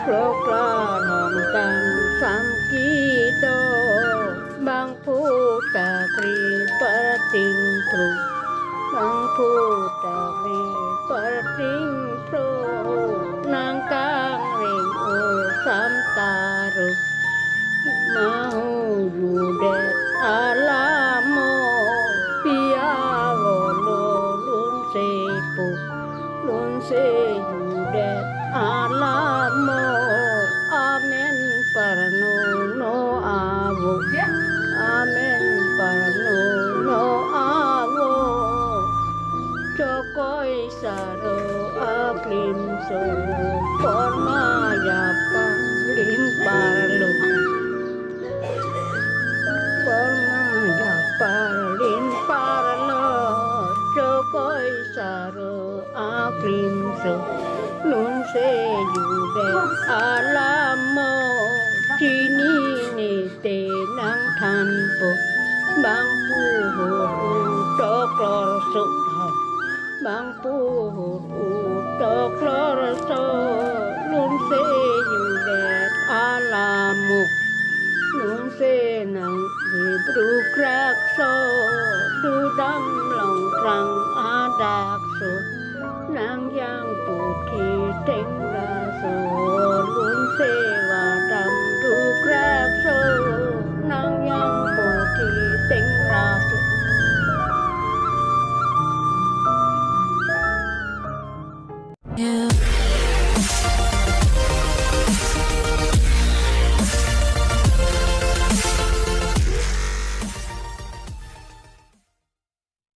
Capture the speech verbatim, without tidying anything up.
Loklar hong kangsam kedo, bangphu ta kri parting pro, bangphu ta kri parting pro, nang kangring osam taro, mahu judet alamo, pia volo lunse po, lunse judet alamo, amen parno no avo, amen parno no avo. Chokoi saro aklimso, korma japalin parlo, korma japalin parlo, chokoi saro aklimso, lunse judet alamo, chinine te nangthanpo, bangphu hur u toklorso, bangphu hur u toklorso.